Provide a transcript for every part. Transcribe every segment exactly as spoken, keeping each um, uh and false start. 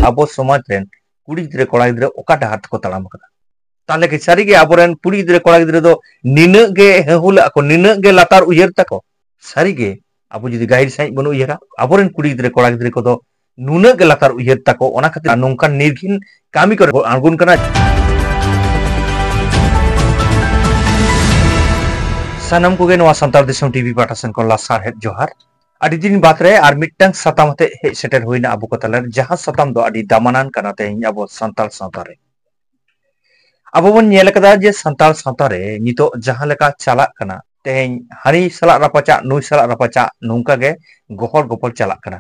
ᱟᱵᱚ ᱥᱚᱢᱟᱡᱽ ᱨᱮᱱ ᱠᱩᱲᱤ ᱜᱤᱫᱽᱨᱟᱹ ᱠᱚᱲᱟ ᱜᱤᱫᱽᱨᱟᱹ ᱚᱠᱟ ᱰᱟᱦᱟᱨ ᱛᱮᱠᱚ ᱛᱟᱲᱟᱢ ᱟᱠᱟᱫᱟ? ᱛᱟᱦᱞᱮ ᱠᱤ ᱥᱟᱹᱨᱤᱜᱮ ᱟᱵᱚᱨᱮᱱ ᱠᱩᱲᱤ ᱜᱤᱫᱽᱨᱟᱹ ᱠᱚᱲᱟ ᱜᱤᱫᱽᱨᱟᱹ ᱫᱚ ᱱᱤᱱᱟᱹᱜ ᱜᱮ ᱦᱟᱹᱦᱩᱞᱟᱜ ᱠᱚ, ᱱᱤᱱᱟᱹᱜ ᱜᱮ ᱞᱟᱛᱟᱨ ᱩᱭᱦᱟᱹᱨ ᱛᱟᱠᱚ? ᱥᱟᱹᱨᱤᱜᱮ ᱟᱵᱚ ᱡᱩᱫᱤ ᱜᱟᱹᱦᱤᱨ ᱥᱟᱺᱦᱤᱡ ᱵᱚᱱ ᱩᱭᱦᱟᱹᱨᱟ, ᱟᱵᱚᱨᱮᱱ ᱠᱩᱲᱤ ᱜᱤᱫᱽᱨᱟᱹ ᱠᱚᱲᱟ ᱜᱤᱫᱽᱨᱟᱹ ᱠᱚᱫᱚ ᱱᱩᱱᱟᱹᱜ ᱜᱮ ᱞᱟᱛᱟᱨ ᱩᱭᱦᱟᱹᱨ ᱛᱟᱠᱚ, ᱚᱱᱟ ᱠᱷᱟᱹᱛᱤᱨ ᱱᱚᱝᱠᱟᱱ ᱱᱤᱨᱜᱷᱤᱱ ᱠᱟᱹᱢᱤ ᱠᱚᱨᱮ ᱠᱚ ᱟᱬᱜᱚᱱ ᱠᱟᱱᱟ᱾ ᱥᱟᱱᱟᱢ ᱠᱚᱜᱮ ᱱᱚᱣᱟ ᱥᱟᱱᱛᱟᱲ ᱫᱤᱥᱚᱢ ᱴᱤᱵᱷᱤ ᱯᱟᱦᱴᱟ ᱥᱮᱱ ᱠᱷᱚᱱ ᱞᱟᱥᱟᱲᱦᱮᱫ ᱡᱚᱦᱟᱨ᱾ ᱟᱹᱰᱤ ᱫᱤᱱ ᱵᱟᱫᱽ ᱨᱮ ᱟᱨ ᱢᱤᱫᱴᱟᱝ ᱥᱟᱛᱟᱢ ᱟᱛᱮ ᱦᱮᱡ ᱥᱮᱴᱮᱨ ᱦᱩᱭᱱᱟ ᱟᱵᱚ ᱠᱚ ᱛᱟᱞᱟᱨᱮ, ᱡᱟᱦᱟᱸ ᱥᱟᱛᱟᱢ ᱫᱚ ᱟᱹᱰᱤ ᱫᱟᱢᱟᱱᱟᱱ ᱠᱟᱱᱟ ᱛᱮᱦᱮᱧ ᱟᱵᱚ ᱥᱟᱱᱛᱟᱲ ᱥᱟᱶᱛᱟ ᱨᱮ᱾ ᱟᱵᱚ ᱵᱚᱱ ᱧᱮᱞ ᱟᱠᱟᱫᱟ ᱡᱮ ᱥᱟᱱᱛᱟᱲ ᱥᱟᱶᱛᱟ ᱨᱮ ᱱᱤᱛᱚᱜ ᱡᱟᱦᱟᱸ ᱞᱮᱠᱟ ᱪᱟᱞᱟᱜ ᱠᱟᱱᱟ, ᱛᱮᱦᱮᱧ ᱦᱟᱹᱱᱤ ᱥᱟᱞᱟᱜ ᱨᱟᱯᱟᱪᱟᱜ, ᱱᱩᱭ ᱥᱟᱞᱟᱜ ᱨᱟᱯᱟᱪᱟᱜ, ᱱᱚᱝᱠᱟ ᱜᱮ ᱜᱚᱦᱚᱲ ᱜᱚᱯᱚᱲ ᱪᱟᱞᱟᱜ ᱠᱟᱱᱟ᱾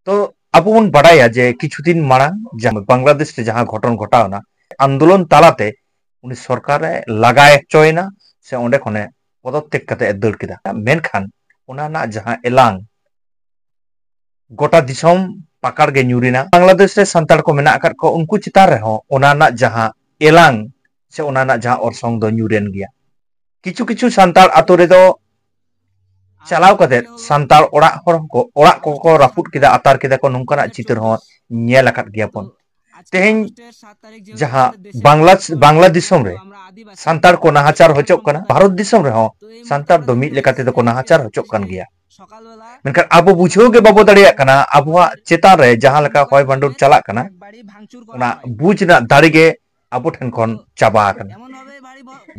ᱛᱚ ᱟᱵᱚ ᱵᱚᱱ ᱵᱟᱰᱟᱭᱟ ᱡᱮ ᱠᱤᱪᱷᱩ ᱫᱤᱱ ᱢᱟᱲᱟᱝ ᱡᱟᱦᱟᱸ ᱵᱟᱝᱞᱟᱫᱮᱥ ᱨᱮ ᱡᱟᱦᱟᱸ ᱜᱷᱚᱴᱚᱱ ᱜᱷᱚᱴᱟᱣ ᱮᱱᱟ, ᱟᱱᱫᱳᱞᱚᱱ ᱛᱟᱞᱟᱛᱮ ᱩᱱᱤ ᱥᱚᱨᱠᱟᱨ ᱮ ᱞᱟᱜᱟ ᱦᱚᱪᱚᱭᱮᱱᱟ, ᱥᱮ ᱚᱸᱰᱮ ᱠᱷᱚᱱᱮ ᱯᱚᱫᱚᱛᱛᱮᱜ ᱠᱟᱛᱮ ᱮ ᱫᱟᱹᱲ ᱠᱮᱫᱟ᱾ ᱢᱮᱱᱠᱷᱟᱱ ᱚᱱᱟ ᱨᱮᱱᱟᱜ ᱡᱟᱦᱟᱸ ᱮᱞᱟᱝ, ᱜᱚᱴᱟ ᱫᱤᱥᱚᱢ ᱯᱟᱠᱟᱲ ᱜᱮ ᱧᱩᱨᱮᱱᱟ᱾ ᱵᱟᱝᱞᱟᱫᱮᱥ ᱨᱮ ᱥᱟᱱᱛᱟᱲ ᱠᱚ ᱢᱮᱱᱟᱜ ᱟᱠᱟᱫ ᱠᱚ, ᱩᱱᱠᱩ ᱪᱮᱛᱟᱱ ᱨᱮᱦᱚᱸ ᱚᱱᱟ ᱨᱮᱱᱟᱜ ᱡᱟᱦᱟᱸ ᱮᱞᱟᱝ ᱥᱮ ᱚᱱᱟ ᱨᱮᱱᱟᱜ ᱡᱟᱦᱟᱸ ᱚᱨᱥᱚᱝ ᱫᱚ ᱧᱩᱨᱮᱱ ᱜᱮᱭᱟ᱾ ᱠᱤᱪᱷᱩ ᱠᱤᱪᱷᱩ ᱥᱟᱱᱛᱟᱲ ᱟᱛᱳ ᱨᱮᱫᱚ ᱪᱟᱞᱟᱣ ᱠᱟᱛᱮ ᱥᱟᱱᱛᱟᱲ ᱚᱲᱟᱜ ᱦᱚᱲ ᱠᱚ, ᱚᱲᱟᱜ ᱠᱚᱠᱚ ᱨᱟᱹᱯᱩᱫ ᱠᱮᱫᱟ, ᱟᱛᱟᱨ ᱠᱮᱫᱟ ᱠᱚ, ᱱᱚᱝᱠᱟᱱᱟᱜ ᱪᱤᱛᱟᱹᱨ ᱦᱚᱸ ᱧᱮᱞ ᱟᱠᱟᱫ ᱜᱮᱭᱟ ᱵᱚᱱ᱾ ᱛᱮᱦᱮᱧ ᱡᱟᱦᱟᱸ ᱵᱟᱝᱞᱟ, ᱵᱟᱝᱞᱟ ᱫᱤᱥᱚᱢ ᱨᱮ ᱥᱟᱱᱛᱟᱲ ᱠᱚ ᱱᱟᱦᱟᱪᱟᱨ ᱦᱚᱪᱚᱜ ᱠᱟᱱᱟ, ᱵᱷᱟᱨᱚᱛ ᱫᱤᱥᱚᱢ ᱨᱮᱦᱚᱸ ᱥᱟᱱᱛᱟᱲ ᱫᱚ ᱢᱤᱫ ᱞᱮᱠᱟ ᱛᱮᱫᱚ ᱠᱚ ᱱᱟᱦᱟᱪᱟᱨ ᱦᱚᱪᱚᱜ ᱠᱟᱱ ᱜᱮᱭᱟ᱾ ᱢᱮᱱᱠᱷᱟᱱ ᱟᱵᱚ ᱵᱩᱡᱷᱟᱹᱣ ᱜᱮ ᱵᱟᱵᱚ ᱫᱟᱲᱮᱭᱟᱜ ᱠᱟᱱᱟ, ᱟᱵᱚᱣᱟᱜ ᱪᱮᱛᱟᱱ ᱨᱮ ᱡᱟᱦᱟᱸ ᱞᱮᱠᱟ ᱦᱚᱭ ᱵᱷᱟᱱᱰᱚᱨ ᱪᱟᱞᱟᱜ ᱠᱟᱱᱟ, ᱚᱱᱟ ᱵᱩᱡᱽ ᱨᱮᱱᱟᱜ ᱫᱟᱲᱮ ᱜᱮ ᱟᱵᱚ ᱴᱷᱮᱱ ᱠᱷᱚᱱ ᱪᱟᱵᱟ ᱟᱠᱟᱱᱟ᱾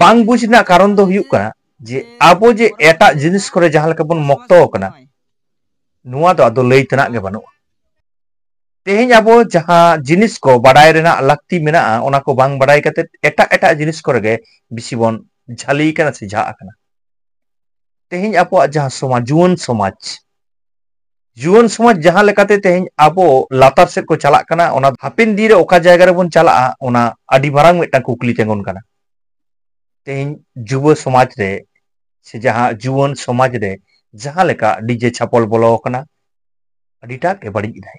ᱵᱟᱝ ᱵᱩᱡᱽ ᱨᱮᱱᱟᱜ ᱠᱟᱨᱚᱱ ᱫᱚ ᱦᱩᱭᱩᱜ ᱠᱟᱱᱟ ᱡᱮ ᱟᱵᱚ ᱡᱮ ᱮᱴᱟᱜ ᱡᱤᱱᱤᱥ ᱠᱚᱨᱮ ᱡᱟᱦᱟᱸ ᱞᱮᱠᱟ ᱵᱚᱱ ᱢᱚᱠᱛᱚ ᱟᱠᱟᱱᱟ, ᱱᱚᱣᱟ ᱫᱚ ᱟᱫᱚ ᱞᱟᱹᱭ ᱛᱮᱱᱟᱜ ᱜᱮ ᱵᱟᱹᱱᱩᱜᱼᱟ᱾ ᱛᱮᱦᱮᱧ ᱟᱵᱚ ᱡᱟᱦᱟᱸ ᱡᱤᱱᱤᱥ ᱠᱚ ᱵᱟᱰᱟᱭ ᱨᱮᱱᱟᱜ ᱞᱟᱹᱠᱛᱤ ᱢᱮᱱᱟᱜᱼᱟ, ᱚᱱᱟ ᱠᱚ ᱵᱟᱝ ᱵᱟᱰᱟᱭ ᱠᱟᱛᱮ ᱮᱴᱟᱜ ᱮᱴᱟᱜ ᱡᱤᱱᱤᱥ ᱠᱚᱨᱮ ᱜᱮ ᱵᱮᱥᱤ ᱵᱚᱱ ᱡᱷᱟᱹᱞᱤ ᱠᱟᱱᱟ ᱥᱮ ᱡᱷᱟᱜ ᱟᱠᱟᱱᱟ᱾ ᱛᱮᱦᱮᱧ ᱟᱵᱚᱣᱟᱜ ᱡᱟᱦᱟᱸ ᱥᱚᱢᱟᱡᱽ, ᱡᱩᱣᱟᱹᱱ ᱥᱚᱢᱟᱡᱽ, ᱡᱩᱣᱟᱹᱱ ᱥᱚᱢᱟᱡᱽ ᱡᱟᱦᱟᱸ ᱞᱮᱠᱟᱛᱮ ᱛᱮᱦᱮᱧ ᱟᱵᱚ ᱞᱟᱛᱟᱨ ᱥᱮᱫ ᱠᱚ ᱪᱟᱞᱟᱜ ᱠᱟᱱᱟ, ᱚᱱᱟ ᱦᱟᱯᱮᱱ ᱫᱤᱱ ᱨᱮ ᱚᱠᱟ ᱡᱟᱭᱜᱟ ᱨᱮᱵᱚᱱ ᱪᱟᱞᱟᱜᱼᱟ, ᱚᱱᱟ ᱟᱹᱰᱤ ᱢᱟᱨᱟᱝ ᱢᱤᱫᱴᱟᱝ ᱠᱩᱠᱞᱤ ᱛᱤᱸᱜᱩᱱ ᱠᱟᱱᱟ᱾ ᱛᱮᱦᱮᱧ ᱡᱩᱣᱟᱹ ᱥᱚᱢᱟᱡᱽ ᱨᱮ ᱥᱮ ᱡᱟᱦᱟᱸ ᱡᱩᱣᱟᱹᱱ ᱥᱚᱢᱟᱡᱽ ᱨᱮ ᱡᱟᱦᱟᱸ ᱞᱮᱠᱟ ᱰᱤᱡᱮ ᱪᱷᱟᱯᱚᱞ ᱵᱚᱞᱚ ᱟᱠᱟᱱᱟ, ᱟᱹᱰᱤᱴᱟᱜ ᱜᱮ ᱵᱟᱹᱲᱤᱡ ᱮᱫᱟᱭ᱾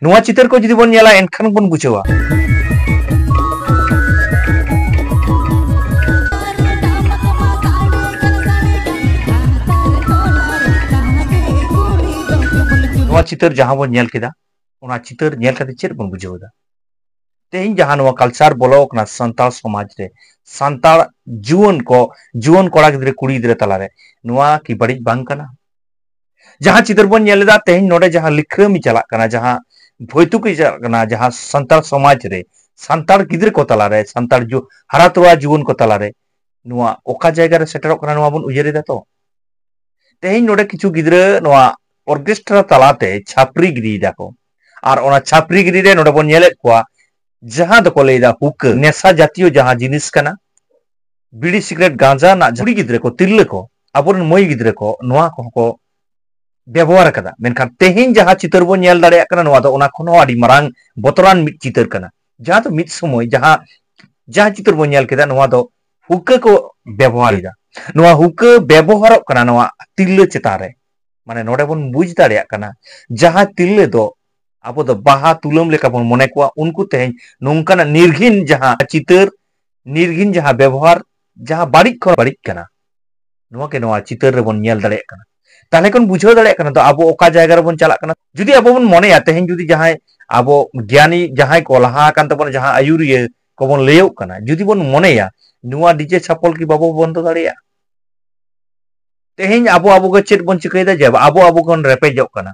ᱱᱚᱣᱟ ᱪᱤᱛᱟᱹᱨ ᱠᱚ ᱡᱩᱫᱤ ᱵᱚᱱ ᱧᱮᱞᱟ, ᱮᱱᱠᱷᱟᱱ ᱵᱚᱱ ᱵᱩᱡᱷᱟᱹᱣᱟ᱾ ᱱᱚᱣᱟ ᱪᱤᱛᱟᱹᱨ ᱡᱟᱦᱟᱸ ᱵᱚᱱ ᱧᱮᱞ ᱠᱮᱫᱟ, ᱚᱱᱟ ᱪᱤᱛᱟᱹᱨ ᱧᱮᱞ ᱠᱟᱛᱮ ᱪᱮᱫ ᱵᱚᱱ ᱵᱩᱡᱷᱟᱹᱣ ᱮᱫᱟ? ᱛᱮᱦᱮᱧ ᱡᱟᱦᱟᱸ ᱱᱚᱣᱟ ᱠᱟᱞᱪᱟᱨ ᱵᱚᱞᱚ ᱟᱠᱟᱱᱟ ᱥᱟᱱᱛᱟᱲ ᱥᱚᱢᱟᱡᱽ ᱨᱮ, ᱥᱟᱱᱛᱟᱲ ᱡᱩᱣᱟᱹᱱ ᱠᱚ, ᱡᱩᱣᱟᱹᱱ ᱠᱚᱲᱟ ᱜᱤᱫᱽᱨᱟᱹ ᱠᱩᱲᱤ ᱜᱤᱫᱽᱨᱟᱹ ᱛᱟᱞᱟᱨᱮ, ᱱᱚᱣᱟ ᱠᱤ ᱵᱟᱹᱲᱤᱡ ᱵᱟᱝ ᱠᱟᱱᱟ? ᱡᱟᱦᱟᱸ ᱪᱤᱛᱟᱹᱨ ᱵᱚᱱ ᱧᱮᱞ ᱮᱫᱟ ᱛᱮᱦᱮᱧ ᱱᱚᱰᱮ, ᱡᱟᱦᱟᱸ ᱞᱤᱠᱷᱨᱟᱹᱢᱤ ᱪᱟᱞᱟᱜ ᱠᱟᱱᱟ, ᱡᱟᱦᱟᱸ ᱵᱷᱚᱭᱛᱩᱠᱤ ᱪᱟᱞᱟᱜ ᱠᱟᱱᱟ, ᱡᱟᱦᱟᱸ ᱥᱟᱱᱛᱟᱲ ᱥᱚᱢᱟᱡᱽ ᱨᱮ, ᱥᱟᱱᱛᱟᱲ ᱜᱤᱫᱽᱨᱟᱹ ᱠᱚ ᱛᱟᱞᱟᱨᱮ, ᱥᱟᱱᱛᱟᱲ ᱡᱩ-, ᱦᱟᱨᱟ ᱛᱚᱨᱟ ᱡᱩᱣᱟᱹᱱ ᱠᱚ ᱛᱟᱞᱟᱨᱮ ᱱᱚᱣᱟ ᱚᱠᱟ ᱡᱟᱭᱜᱟ ᱨᱮ ᱥᱮᱴᱮᱨᱚᱜ ᱠᱟᱱᱟ, ᱱᱚᱣᱟ ᱵᱚᱱ ᱩᱭᱦᱟᱹᱨ ᱮᱫᱟ ᱛᱚ? ᱛᱮᱦᱮᱧ ᱱᱚᱰᱮ ᱠᱤᱪᱷᱩ ᱜᱤᱫᱽᱨᱟᱹ ᱱᱚᱣᱟ ᱚᱨᱠᱮᱥᱴᱨᱟ ᱛᱟᱞᱟᱛᱮ ᱪᱷᱟᱹᱯᱨᱤ ᱜᱤᱰᱤᱭᱮᱫᱟ ᱠᱚ᱾ ᱟᱨ ᱚᱱᱟ ᱪᱷᱟᱹᱯᱨᱤ ᱜᱤᱰᱤ ᱨᱮ ᱱᱚᱰᱮ ᱵᱚᱱ ᱧᱮᱞᱮᱫ ᱠᱚᱣᱟ, ᱡᱟᱦᱟᱸ ᱫᱚᱠᱚ ᱞᱟᱹᱭᱫᱟ ᱦᱩᱠᱟᱹ, ᱱᱮᱥᱟ ᱡᱟᱛᱤᱭᱚ ᱡᱟᱦᱟᱸ ᱡᱤᱱᱤᱥ ᱠᱟᱱᱟ, ᱵᱤᱲᱤ ᱥᱤᱜᱨᱮᱴ ᱜᱟᱸᱡᱟ ᱨᱮᱱᱟᱜ ᱠᱩᱲᱤ ᱜᱤᱫᱽᱨᱟᱹ ᱠᱚ, ᱛᱤᱨᱞᱟᱹ ᱠᱚ, ᱟᱵᱚᱨᱮᱱ ᱢᱟᱹᱭ ᱜᱤᱫᱽᱨᱟᱹ ᱠᱚ ᱱᱚᱣᱟ ᱠᱚᱦᱚᱸ ᱠᱚ ᱵᱮᱵᱚᱦᱟᱨ ᱟᱠᱟᱫᱟ᱾ ᱢᱮᱱᱠᱷᱟᱱ ᱛᱮᱦᱮᱧ ᱡᱟᱦᱟᱸ ᱪᱤᱛᱟᱹᱨ ᱵᱚᱱ ᱧᱮᱞ ᱫᱟᱲᱮᱭᱟᱜ ᱠᱟᱱᱟ, ᱱᱚᱣᱟ ᱫᱚ ᱚᱱᱟ ᱠᱷᱚᱱ ᱦᱚᱸ ᱟᱹᱰᱤ ᱢᱟᱨᱟᱝ ᱵᱚᱛᱚᱨᱟᱱ ᱢᱤᱫ ᱪᱤᱛᱟᱹᱨ ᱠᱟᱱᱟ᱾ ᱡᱟᱦᱟᱸ ᱫᱚ ᱢᱤᱫ ᱥᱚᱢᱚᱭ ᱡᱟᱦᱟᱸ, ᱡᱟᱦᱟᱸ ᱪᱤᱛᱟᱹᱨ ᱵᱚᱱ ᱧᱮᱞ ᱠᱮᱫᱟ, ᱱᱚᱣᱟ ᱫᱚ ᱦᱩᱠᱟᱹ ᱠᱚ ᱵᱮᱵᱚᱦᱟᱨ ᱮᱫᱟ᱾ ᱱᱚᱣᱟ ᱦᱩᱠᱟᱹ ᱵᱮᱵᱚᱦᱟᱨᱚᱜ ᱠᱟᱱᱟ ᱱᱚᱣᱟ ᱛᱤᱨᱞᱟᱹ ᱪᱮᱛᱟᱱ ᱨᱮ᱾ ᱢᱟᱱᱮ ᱱᱚᱰᱮ ᱵᱚᱱ ᱵᱩᱡᱽ ᱫᱟᱲᱮᱭᱟᱜ ᱠᱟᱱᱟ, ᱡᱟᱦᱟᱸ ᱛᱤᱨᱞᱟᱹ ᱫᱚ ᱟᱵᱚ ᱫᱚ ᱵᱟᱦᱟ ᱛᱩᱞᱟᱹᱢ ᱞᱮᱠᱟ ᱵᱚᱱ ᱢᱚᱱᱮ ᱠᱚᱣᱟ, ᱩᱱᱠᱩ ᱛᱮᱦᱮᱧ ᱱᱚᱝᱠᱟᱱᱟᱜ ᱱᱤᱨᱜᱷᱤᱱ ᱡᱟᱦᱟᱸ ᱪᱤᱛᱟᱹᱨ, ᱱᱤᱨᱜᱷᱤᱱ ᱡᱟᱦᱟᱸ ᱵᱮᱵᱚᱦᱟᱨ, ᱡᱟᱦᱟᱸ ᱵᱟᱹᱲᱤᱡ ᱠᱷᱚᱱ ᱵᱟᱹᱲᱤᱡ ᱠᱟᱱᱟ, ᱱᱚᱣᱟ ᱜᱮ ᱱᱚᱣᱟ ᱪᱤᱛᱟᱹᱨ ᱨᱮᱵᱚᱱ ᱧᱮᱞ ᱫᱟᱲᱮᱭᱟᱜ ᱠᱟᱱᱟ᱾ ᱛᱟᱦᱚᱞᱮ ᱠᱷᱚᱱ ᱵᱩᱡᱷᱟᱹᱣ ᱫᱟᱲᱮᱭᱟᱜ ᱠᱟᱱᱟ ᱫᱚ ᱟᱵᱚ ᱚᱠᱟ ᱡᱟᱭᱜᱟ ᱨᱮᱵᱚᱱ ᱪᱟᱞᱟᱜ ᱠᱟᱱᱟ᱾ ᱡᱩᱫᱤ ᱟᱵᱚ ᱵᱚᱱ ᱢᱚᱱᱮᱭᱟ, ᱛᱮᱦᱮᱧ ᱡᱩᱫᱤ ᱡᱟᱦᱟᱸᱭ ᱟᱵᱚ ᱜᱮᱭᱟᱱᱤ ᱡᱟᱦᱟᱸᱭ ᱠᱚ ᱞᱟᱦᱟ ᱟᱠᱟᱱ ᱛᱟᱵᱚᱱᱟ, ᱡᱟᱦᱟᱸ ᱟᱹᱭᱩᱨᱤᱭᱟᱹ ᱠᱚᱵᱚᱱ ᱞᱟᱹᱭᱚᱜ ᱠᱟᱱᱟ, ᱡᱩᱫᱤ ᱵᱚᱱ ᱢᱚᱱᱮᱭᱟ ᱱᱚᱣᱟ ᱰᱤᱡᱮ ᱪᱷᱟᱯᱚᱞ ᱠᱤ ᱵᱟᱵᱚ ᱵᱚᱱᱫᱚ ᱫᱟᱲᱮᱭᱟᱜᱼᱟ? ᱛᱮᱦᱮᱧ ᱟᱵᱚ ᱟᱵᱚ ᱜᱮ ᱪᱮᱫ ᱵᱚᱱ ᱪᱤᱠᱟᱹᱭᱮᱫᱟ? ᱡᱮ ᱟᱵᱚ ᱟᱵᱚ ᱵᱚᱱ ᱨᱮᱯᱮᱡᱚᱜ ᱠᱟᱱᱟ᱾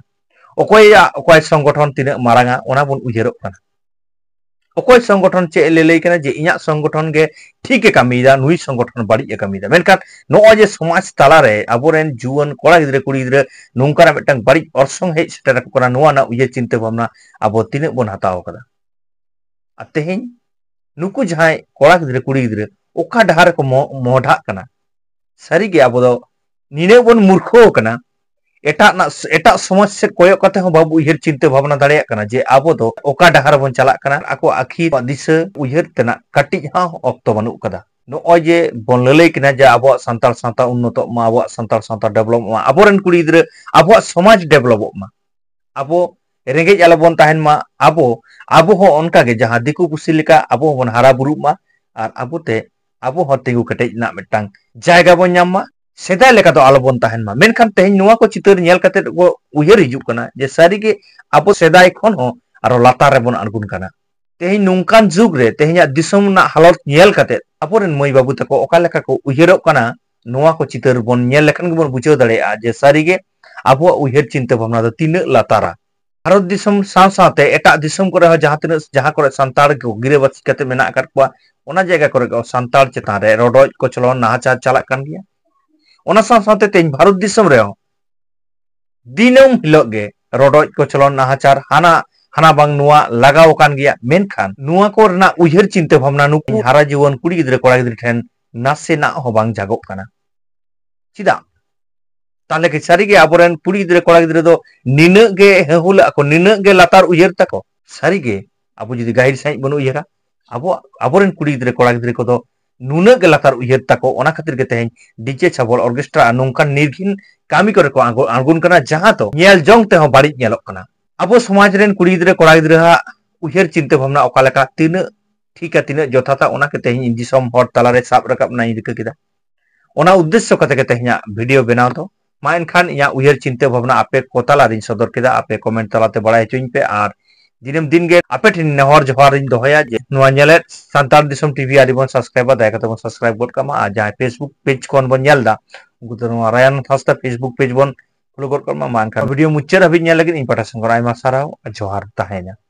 ᱚᱠᱚᱭᱟᱜ ᱚᱠᱚᱭ ᱥᱚᱝᱜᱚᱴᱷᱚᱱ ᱛᱤᱱᱟᱹᱜ ᱢᱟᱨᱟᱝᱟ, ᱚᱱᱟ ᱵᱚᱱ ᱩᱭᱦᱟᱹᱨᱚᱜ ᱠᱟᱱᱟ᱾ ᱚᱠᱚᱭ ᱥᱚᱝᱜᱚᱴᱷᱚᱱ ᱪᱮᱫ ᱮ ᱞᱟᱹᱞᱟᱹᱭ ᱠᱟᱱᱟ ᱡᱮ ᱤᱧᱟᱹᱜ ᱥᱚᱝᱜᱚᱴᱷᱚᱱ ᱜᱮ ᱴᱷᱤᱠ ᱮ ᱠᱟᱹᱢᱤᱭᱮᱫᱟ, ᱱᱩᱭ ᱥᱚᱝᱜᱚᱴᱷᱚᱱ ᱵᱟᱹᱲᱤᱡ ᱮ ᱠᱟᱹᱢᱤᱭᱮᱫᱟ᱾ ᱢᱮᱱᱠᱷᱟᱱ ᱱᱚᱜᱼᱚᱭ ᱡᱮ ᱥᱚᱢᱟᱡᱽ ᱛᱟᱞᱟᱨᱮ ᱟᱵᱚᱨᱮᱱ ᱡᱩᱣᱟᱹᱱ ᱠᱚᱲᱟ ᱜᱤᱫᱽᱨᱟᱹ ᱠᱩᱲᱤ ᱜᱤᱫᱽᱨᱟᱹ ᱱᱚᱝᱠᱟᱱᱟᱜ ᱢᱤᱫᱴᱟᱝ ᱵᱟᱹᱲᱤᱡ ᱚᱨᱥᱚᱝ ᱦᱮᱡ ᱥᱮᱴᱮᱨ ᱟᱠᱚ ᱠᱟᱱᱟ, ᱱᱚᱣᱟ ᱨᱮᱱᱟᱜ ᱩᱭᱦᱟᱹᱨ ᱪᱤᱱᱛᱟᱹ ᱵᱷᱟᱵᱽᱱᱟ ᱟᱵᱚ ᱛᱤᱱᱟᱹᱜ ᱵᱚᱱ ᱦᱟᱛᱟᱣ ᱟᱠᱟᱫᱟ? ᱟᱨ ᱛᱮᱦᱮᱧ ᱱᱩᱠᱩ ᱡᱟᱦᱟᱸᱭ ᱠᱚᱲᱟ ᱜᱤᱫᱽᱨᱟᱹ ᱠᱩᱲᱤ ᱜᱤᱫᱽᱨᱟᱹ ᱚᱠᱟ ᱰᱟᱦᱟᱨ ᱨᱮᱠᱚ ᱢᱚ-, ᱢᱚᱦᱰᱟᱜ ᱠᱟᱱᱟ? ᱥᱟᱹᱨᱤᱜᱮ ᱟᱵᱚ ᱫᱚ ᱱᱤᱱᱟᱹᱜ ᱵᱚᱱ ᱢᱩᱨᱠᱷᱟᱹᱣ ᱠᱟᱱᱟ, ᱮᱴᱟᱜ ᱱᱟᱜ-, ᱮᱴᱟᱜ ᱥᱚᱢᱟᱡᱽ ᱥᱮᱫ ᱠᱚᱭᱚᱜ ᱠᱟᱛᱮ ᱦᱚᱸ ᱵᱟᱵᱚ ᱩᱭᱦᱟᱹᱨ ᱪᱤᱱᱛᱟᱹ ᱵᱷᱟᱵᱽᱱᱟ ᱫᱟᱲᱮᱭᱟᱜ ᱠᱟᱱᱟ ᱡᱮ ᱟᱵᱚ ᱫᱚ ᱚᱠᱟ ᱰᱟᱦᱟᱨ ᱵᱚᱱ ᱪᱟᱞᱟᱜ ᱠᱟᱱᱟ᱾ ᱟᱠᱚᱣᱟᱜ ᱟᱹᱠᱷᱤᱨ ᱫᱤᱥᱟᱹ ᱩᱭᱦᱟᱹᱨ ᱛᱮᱱᱟᱜ ᱠᱟᱹᱴᱤᱡ ᱦᱚᱸ ᱚᱠᱛᱚ ᱵᱟᱹᱱᱩᱜ ᱠᱟᱫᱟ᱾ ᱱᱚᱜᱼᱚᱭ ᱡᱮ ᱵᱚᱱ ᱞᱟᱹᱞᱟᱹᱭ ᱠᱟᱱᱟ ᱡᱮ ᱟᱵᱚᱣᱟᱜ ᱥᱟᱱᱛᱟᱲ ᱥᱟᱶᱛᱟ ᱩᱱᱱᱚᱛᱚᱜ ᱢᱟ, ᱟᱵᱚᱣᱟᱜ ᱥᱟᱱᱛᱟᱲ ᱥᱟᱶᱛᱟ ᱰᱮᱵᱷᱞᱚᱯᱚᱜ ᱢᱟ, ᱟᱵᱚᱨᱮᱱ ᱠᱩᱲᱤ ᱜᱤᱫᱽᱨᱟᱹ, ᱟᱵᱚᱣᱟᱜ ᱥᱚᱢᱟᱡᱽ ᱰᱮᱵᱷᱞᱚᱯᱚᱜ ᱢᱟ, ᱟᱵᱚ ᱨᱮᱸᱜᱮᱡ ᱟᱞᱚᱵᱚᱱ ᱛᱟᱦᱮᱱ ᱢᱟ, ᱟᱵᱚ, ᱟᱵᱚ ᱦᱚᱸ ᱚᱱᱠᱟᱜᱮ ᱡᱟᱦᱟᱸ ᱫᱤᱠᱩ ᱯᱩᱥᱤ ᱞᱮᱠᱟ ᱟᱵᱚ ᱦᱚᱸᱵᱚᱱ ᱦᱟᱨᱟ ᱵᱩᱨᱩᱜ ᱢᱟ, ᱟᱨ ᱟᱵᱚᱛᱮ ᱟᱵᱚ ᱦᱚᱸ ᱛᱤᱸᱜᱩ ᱠᱮᱴᱮᱡ ᱨᱮᱱᱟᱜ ᱢᱤᱫᱴᱟᱝ ᱡᱟᱭᱜᱟ ᱵᱚᱱ ᱧᱟᱢ ᱢᱟ᱾ ᱥᱮᱫᱟᱭ ᱞᱮᱠᱟ ᱫᱚ ᱟᱞᱚᱵᱚᱱ ᱛᱟᱦᱮᱱ ᱢᱟ᱾ ᱢᱮᱱᱠᱷᱟᱱ ᱛᱮᱦᱮᱧ ᱱᱚᱣᱟ ᱠᱚ ᱪᱤᱛᱟᱹᱨ ᱧᱮᱞ ᱠᱟᱛᱮ ᱠᱚ ᱩᱭᱦᱟᱹᱨ ᱦᱤᱡᱩᱜ ᱠᱟᱱᱟ ᱡᱮ ᱥᱟᱹᱨᱤᱜᱮ ᱟᱵᱚ ᱥᱮᱫᱟᱭ ᱠᱷᱚᱱ ᱦᱚᱸ ᱟᱨᱚ ᱞᱟᱛᱟᱨ ᱨᱮᱵᱚᱱ ᱟᱬᱜᱚᱱ ᱠᱟᱱᱟ᱾ ᱛᱮᱦᱮᱧ ᱱᱚᱝᱠᱟᱱ ᱡᱩᱜᱽ ᱨᱮ ᱛᱮᱦᱮᱧᱟᱜ ᱫᱤᱥᱚᱢ ᱨᱮᱱᱟᱜ ᱦᱟᱞᱚᱛ ᱧᱮᱞ ᱠᱟᱛᱮ ᱟᱵᱚᱨᱮᱱ ᱢᱟᱹᱭ ᱵᱟᱹᱵᱩ ᱛᱟᱠᱚ ᱚᱠᱟ ᱞᱮᱠᱟ ᱠᱚ ᱩᱭᱦᱟᱹᱨᱚᱜ ᱠᱟᱱᱟ, ᱱᱚᱣᱟ ᱠᱚ ᱪᱤᱛᱟᱹᱨ ᱵᱚᱱ ᱧᱮᱞ ᱞᱮᱠᱷᱟᱱ ᱜᱮᱵᱚᱱ ᱵᱩᱡᱷᱟᱹᱣ ᱫᱟᱲᱮᱭᱟᱜᱼᱟ ᱡᱮ ᱥᱟᱹᱨᱤᱜᱮ ᱟᱵᱚᱣᱟᱜ ᱩᱭᱦᱟᱹᱨ ᱪᱤᱱᱛᱟᱹ ᱵᱷᱟᱵᱽᱱᱟ ᱫᱚ ᱛᱤᱱᱟᱹᱜ ᱞᱟᱛᱟᱨᱟ᱾ ᱵᱷᱟᱨᱚᱛ ᱫᱤᱥᱚᱢ ᱥᱟᱶ ᱥᱟᱶᱛᱮ ᱮᱴᱟᱜ ᱫᱤᱥᱚᱢ ᱠᱚᱨᱮ ᱦᱚᱸ ᱡᱟᱦᱟᱸ ᱛᱤᱱᱟᱹᱜ, ᱡᱟᱦᱟᱸ ᱠᱚᱨᱮ ᱥᱟᱱᱛᱟᱲ ᱠᱚ ᱜᱤᱨᱟᱹᱵᱟᱹᱥᱤ ᱠᱟᱛᱮ ᱢᱮᱱᱟᱜ ᱟᱠᱟᱫ ᱠᱚᱣᱟ, ᱚᱱᱟ ᱡᱟᱭᱜᱟ ᱠᱚᱨᱮ ᱜᱮ ᱥᱟᱱᱛᱟᱲ ᱪᱮᱛᱟᱱ ᱨᱮ ᱨᱚᱰᱚᱡ ᱠᱚᱪᱞᱚᱱ ᱱᱟᱦᱟᱪᱟᱨ ᱪᱟᱞᱟᱜ ᱠᱟᱱ ᱜᱮᱭᱟ᱾ ᱚᱱᱟ ᱥᱟᱶ ᱥᱟᱶᱛᱮ ᱛᱮᱦᱮᱧ ᱵᱷᱟᱨᱚᱛ ᱫᱤᱥᱚᱢ ᱨᱮᱦᱚᱸ ᱫᱤᱱᱟᱹᱢ ᱦᱤᱞᱳᱜ ᱜᱮ ᱨᱚᱰᱚᱡ ᱠᱚᱪᱞᱚᱱ ᱱᱟᱦᱟᱪᱟᱨ ᱦᱟᱱᱟ ᱦᱟᱱᱟ ᱵᱟᱝ ᱱᱚᱣᱟ ᱞᱟᱜᱟᱣ ᱟᱠᱟᱱ ᱜᱮᱭᱟ᱾ ᱢᱮᱱᱠᱷᱟᱱ ᱱᱚᱣᱟ ᱠᱚ ᱨᱮᱱᱟᱜ ᱩᱭᱦᱟᱹᱨ ᱪᱤᱱᱛᱟᱹ ᱵᱷᱟᱵᱽᱱᱟ ᱱᱩᱠᱩ ᱦᱟᱨᱟ ᱡᱩᱣᱟᱹᱱ ᱠᱩᱲᱤ ᱜᱤᱫᱽᱨᱟᱹ ᱠᱚᱲᱟ ᱜᱤᱫᱽᱨᱟᱹ ᱴᱷᱮᱱ ᱱᱟᱥᱮᱱᱟᱜ ᱦᱚᱸ ᱵᱟᱝ ᱡᱟᱜᱚᱜ ᱠᱟᱱᱟ᱾ ᱪᱮᱫᱟᱜ? ᱛᱟᱦᱞᱮ ᱠᱤ ᱥᱟᱹᱨᱤᱜᱮ ᱟᱵᱚᱨᱮᱱ ᱠᱩᱲᱤ ᱜᱤᱫᱽᱨᱟᱹ ᱠᱚᱲᱟ ᱜᱤᱫᱽᱨᱟᱹ ᱫᱚ ᱱᱤᱱᱟᱹᱜ ᱜᱮ ᱦᱟᱹᱦᱩᱞᱟᱜ ᱟᱠᱚ, ᱱᱤᱱᱟᱹᱜ ᱜᱮ ᱞᱟᱛᱟᱨ ᱩᱭᱦᱟᱹᱨ ᱛᱟᱠᱚ? ᱥᱟᱹᱨᱤᱜᱮ ᱟᱵᱚ ᱡᱩᱫᱤ ᱜᱟᱹᱦᱤᱨ ᱥᱟᱺᱦᱤᱡ ᱵᱚᱱ ᱩᱭᱦᱟᱹᱨᱟ, ᱟᱵᱚᱣᱟᱜ, ᱟᱵᱚᱨᱮᱱ ᱠᱩᱲᱤ ᱜᱤᱫᱽᱨᱟᱹ ᱠᱚᱲᱟ ᱜᱤᱫᱽᱨᱟᱹ ᱠᱚᱫᱚ ᱱᱩᱱᱟᱹᱜ ᱜᱮ ᱞᱟᱛᱟᱨ ᱩᱭᱦᱟᱹᱨ ᱛᱟᱠᱚ᱾ ᱚᱱᱟ ᱠᱷᱟᱹᱛᱤᱨ ᱜᱮ ᱛᱮᱦᱮᱧ ᱰᱤᱡᱮ ᱪᱷᱟᱵᱚᱞ ᱚᱨᱠᱮᱥᱴᱨᱟ ᱟᱨ ᱱᱚᱝᱠᱟᱱ ᱱᱤᱨᱜᱷᱤᱱ ᱠᱟᱹᱢᱤ ᱠᱚᱨᱮ ᱠᱚ ᱟᱬᱜᱚ-, ᱟᱬᱜᱚᱱ ᱠᱟᱱᱟ, ᱡᱟᱦᱟᱸ ᱫᱚ ᱧᱮᱞ ᱡᱚᱝ ᱛᱮᱦᱚᱸ ᱵᱟᱹᱲᱤᱡ ᱧᱮᱞᱚᱜ ᱠᱟᱱᱟ᱾ ᱟᱵᱚ ᱥᱚᱢᱟᱡᱽ ᱨᱮᱱ ᱠᱩᱲᱤ ᱜᱤᱫᱽᱨᱟᱹ ᱠᱚᱲᱟ ᱜᱤᱫᱽᱨᱟᱹᱣᱟᱜ ᱩᱭᱦᱟᱹᱨ ᱪᱤᱱᱛᱟᱹ ᱵᱷᱟᱵᱽᱱᱟ ᱚᱠᱟ ᱞᱮᱠᱟ, ᱛᱤᱱᱟᱹᱜ ᱴᱷᱤᱠᱟ, ᱛᱤᱱᱟᱹᱜ ᱡᱚᱛᱷᱟᱛᱟ, ᱚᱱᱟ ᱜᱮ ᱛᱮᱦᱮᱧ ᱤᱧ ᱫᱤᱥᱚᱢ ᱦᱚᱲ ᱛᱟᱞᱟᱨᱮ ᱥᱟᱵ ᱨᱟᱠᱟᱵ ᱨᱮᱱᱟᱜ ᱤᱧ ᱨᱤᱠᱟᱹ ᱠᱮᱫᱟ᱾ ᱚᱱᱟ ᱩᱫᱽᱫᱮᱥᱥᱚ ᱠᱟᱛᱮ ᱜᱮ ᱛᱮᱦᱮᱧᱟᱜ ᱵᱷᱤᱰᱤᱭᱳ ᱵᱮᱱᱟᱣ ᱫᱚ᱾ ᱢᱟ ᱮᱱᱠᱷᱟᱱ ᱤᱧᱟᱹᱜ ᱩᱭᱦᱟᱹᱨ ᱪᱤᱱᱛᱟᱹ ᱵᱷᱟᱵᱽᱱᱟ ᱟᱯᱮ ᱠᱚ ᱛᱟᱞᱟᱨᱤᱧ ᱥᱚᱫᱚᱨ ᱠᱮᱫᱟ᱾ ᱟᱯᱮ ᱠᱚᱢᱮᱱᱴ ᱛᱟᱞᱟᱛᱮ ᱵᱟᱲᱟᱭ ᱦᱚᱪᱚᱧ ᱯᱮ᱾ ᱟᱨ ᱫᱤᱱᱟᱹᱢ ᱫᱤᱱ ᱜᱮ ᱟᱯᱮ ᱴᱷᱮᱱ ᱱᱮᱦᱚᱨ ᱡᱚᱦᱟᱨ ᱤᱧ ᱫᱚᱦᱚᱭᱟ ᱡᱮ ᱱᱚᱣᱟ ᱧᱮᱞᱮᱫ ᱥᱟᱱᱛᱟᱲ ᱫᱤᱥᱚᱢ ᱴᱤᱵᱷᱤ ᱟᱹᱰᱤ ᱵᱚᱱ ᱥᱟᱵᱥᱠᱨᱟᱭᱤᱵᱟ, ᱫᱟᱭᱟ ᱠᱟᱛᱮ ᱵᱚᱱ ᱥᱟᱵᱥᱠᱨᱟᱭᱤᱵ ᱜᱚᱫ ᱠᱟᱜ ᱢᱟ᱾ ᱟᱨ ᱡᱟᱦᱟᱸᱭ ᱯᱷᱮᱥᱵᱩᱠ ᱯᱮᱡᱽ ᱠᱷᱚᱱ ᱵᱚᱱ ᱧᱮᱞ ᱮᱫᱟ, ᱩᱱᱠᱩ ᱫᱚ ᱱᱚᱣᱟ ᱨᱟᱭᱟᱱ ᱦᱟᱸᱥᱫᱟ ᱯᱷᱮᱥᱵᱩᱠ ᱯᱮᱡᱽ ᱵᱚᱱ ᱯᱷᱚᱞᱳ ᱜᱚᱫ ᱠᱟᱜ ᱢᱟ᱾ ᱢᱟ ᱮᱱᱠᱷᱟᱱ ᱵᱷᱤᱰᱤᱭᱳ ᱢᱩᱪᱟᱹᱫ ᱦᱟᱹᱵᱤᱡ ᱧᱮᱞ ᱞᱟᱹᱜᱤᱫ ᱤᱧ ᱯᱟᱦᱴᱟ ᱥᱮᱱ ᱠᱷᱚᱱ ᱟᱭᱢᱟ ᱥᱟᱨᱦᱟᱣ ᱟᱨ ᱡᱚᱦᱟᱨ ᱛᱟᱦᱮᱸᱭᱮᱱᱟ᱾